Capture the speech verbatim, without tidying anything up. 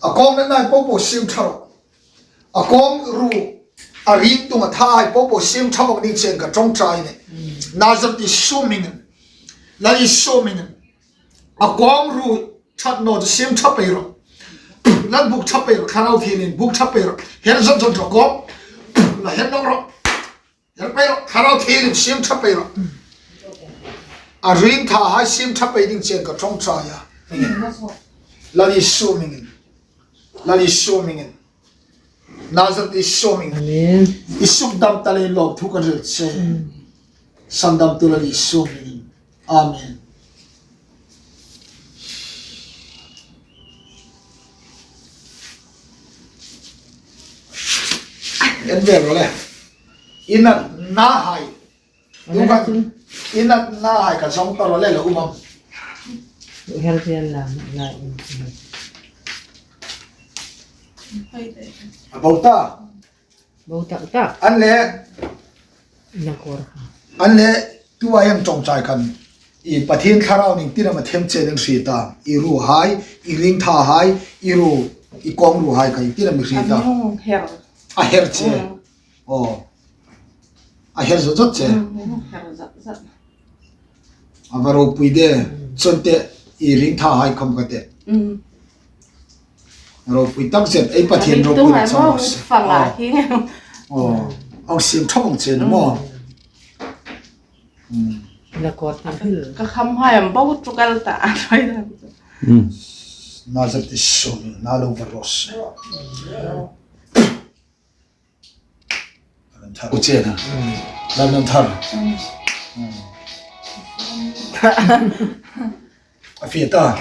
A kawng natnahai popo siem ṭha rawh. A kawng ru, a ring tung a thahai popo siem ṭha vawng ding chen ka ṭawngṭai a nih. Nazareth Isu hmingin, Lal Isu hmingin. A kawng ru ṭhat naw chu siem ṭha pei rawh. Lal buk ṭha pei rawh, Thlarau Thienghlimin buk ṭha pei rawh. Her zot zot rawh kawng. La her naw rawh. Her pei rawh, Thlarau Thienghlimin siem ṭha pei rawh. A ring thahai siem ṭha pei ding chen ka ṭawngṭai a. Lal Isu hmingin. Lal Isu hmingin. Nazareth Isu hmingin. Amen. I sukdam ta leiin lawmthu ka hril che. Sandamtu Lal Isu hmingin. Amen. En ve ro le. I natnahai. Tuhin, i natnahai ka zawng ta ro le lo um am? Hel chen la, la. A bo ta. Bo tak tak. An le. Na kawr kha. An le, tua hieng ṭawngṭai khan. I Pathien Thlarau ning tina ma them che ning hriet ta. I ruhai, i ring thahai, i ru, i kawng ruhai kha tina mi hriet ta. A mi hung her. A her che. Mm. Aw. A her zot zot che. Mm, her zot zot. A va ropui de. Chun te i ring thahai khom ka te. Mm. Ropui tak zet, ei Pathien ropui tak zet. Fala hi. Aw. Aw. Aw, siem ṭha vawng che ni maw. Mm. Mm. Na kawr ta hil. Ka kham hai am bo chu kal ta. Mm. Nazareth Isu, na lo va ros. Ku che na. Lam nan thar. A fie ta.